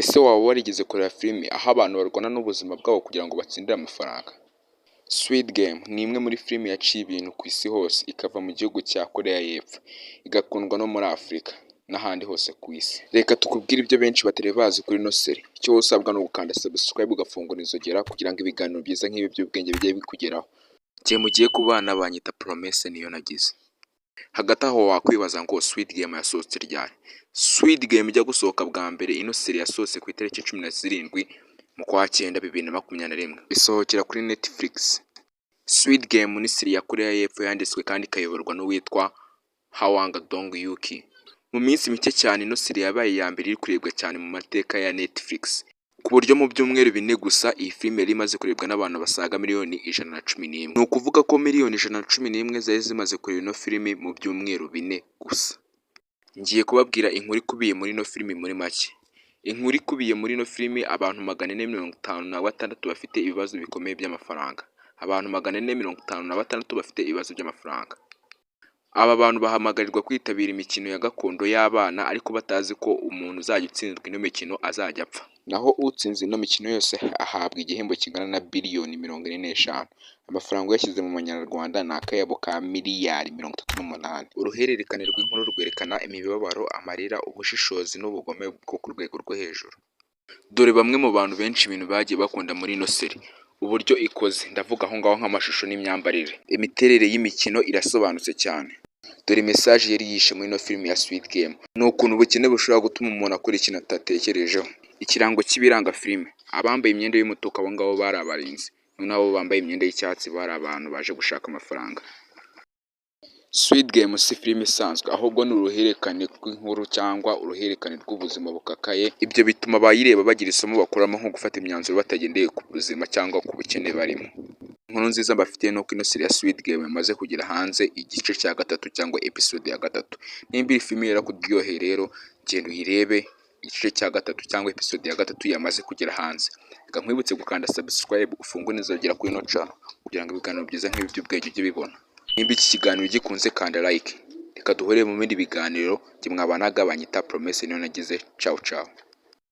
Ese waba warigeze kureba filime aho abantu barwana n'ubuzima bwabo kugira ngo batsindire amafaranga? Squid Game ni imwe muri filime yaciye ibintu ku isi hose, ikava mu gihugu cya Koreya y'Epfo, igakundwa no muri Afurika n'ahandi hose ku isi. Reka tukubwire ibyo benshi batari bazi kuri ino série. Icyo wowe usabwa ni ugukanda subscribe, ugafungura inzogera kugira ngo ibiganiro byiza nk'ibi by'ubwenge bijye bikugeraho. Igihe mugiye kubana banyita Promesse niyo nagize. Hagati aho wakwibaza ngo Squid Game yasohotse ryari? Squid Game ijya gusohoka bwa mbere, ino série yasohotse ku itariki 17 mu kwa cyenda 2021, isohokera kuri Netflix. Squid Game ni série ya Koreya y'Epfo yanditswe kandi ikayoborwa n'uwitwa Hwang Dong-hyuk. Mu minsi mike cyane ino série yabaye iya mbere iri kurebwa cyane mu mateka ya Netflix, ku buryo mu byumweru 4 gusa iyi filime yari imaze kurebwa n'abantu basaga miliyoni 111. Ni ukuvuga ko miliyoni 111 zari zimaze kureba ino filime mu byumweru 4 gusa. Ngiye kubabwira inkuru ikubiye muri ino filime muri make. Inkuru ikubiye muri ino filime: abantu 456 bafite ibibazo bikomeye by'amafaranga. Abantu 456 bafite ibibazo by'amafaranga. Aba bantu bahamagarirwa kwitabira imikino ya gakondo y'abana, ariko batazi ko umuntu uzajya utsindwa ino mikino azajya apfa. Naho utsinze ino mikino yose ahabwa igihembo kingana na biliyoni 45. Amafaranga uyashyize mu manyarwanda ni akayabo ka miliyari 38. Uruhererekane rw'inkuru rwerekana imibabaro, amarira, ubushishozi n'ubugome bwo ku rwego rwo hejuru. Dore bamwe mu bantu benshi ibintu bagiye bakunda muri ino série: uburyo ikoze, ndavuga aho ngaho nk'amashusho n'imyambarire, imiterere y'imikino irasobanutse cyane. Dore message yari yishe muri ino filime ya Squid Game: ni ukuntu ubukene bushobora gutuma umuntu akora ikintu atatekerejeho. Ikirango cy'ibiranga filime: abambaye imyenda y'umutuku, abo ngabo bari abarinzi, noneho abo bambaye imyenda y'icyatsi bari abantu baje gushaka amafaranga. Squid Game si filime isanzwe, ahubwo ni uruhererekane rw'inkuru cyangwa uruhererekane rw'ubuzima bukakaye. Ibyo bituma abayireba bagira isomo bakuramo, nko gufata imyanzuro batagendeye ku buzima cyangwa ku bukene barimo. Inkuru nziza mbafitiye ni uko ino série ya Squid Game yamaze kugera hanze igice cya gatatu cyangwa episode ya gatatu. Nimba iyi filime yarakuryoheye rero, genda uyirebe, igice cya gatatu cyangwa episode ya gatatu yamaze kugera hanze. Reka nkwibutse gukanda subscribe, ufungure inzogera kuri ino channel kugira ngo ibiganiro byiza nk'ibi by'ubwenge ujye ubibona. Nimba iki kiganiro gikunze, kanda like. Reka duhurire mu bindi biganiro. Njye mwabanaga banyita Promesse niyo nagize. Ciao ciao.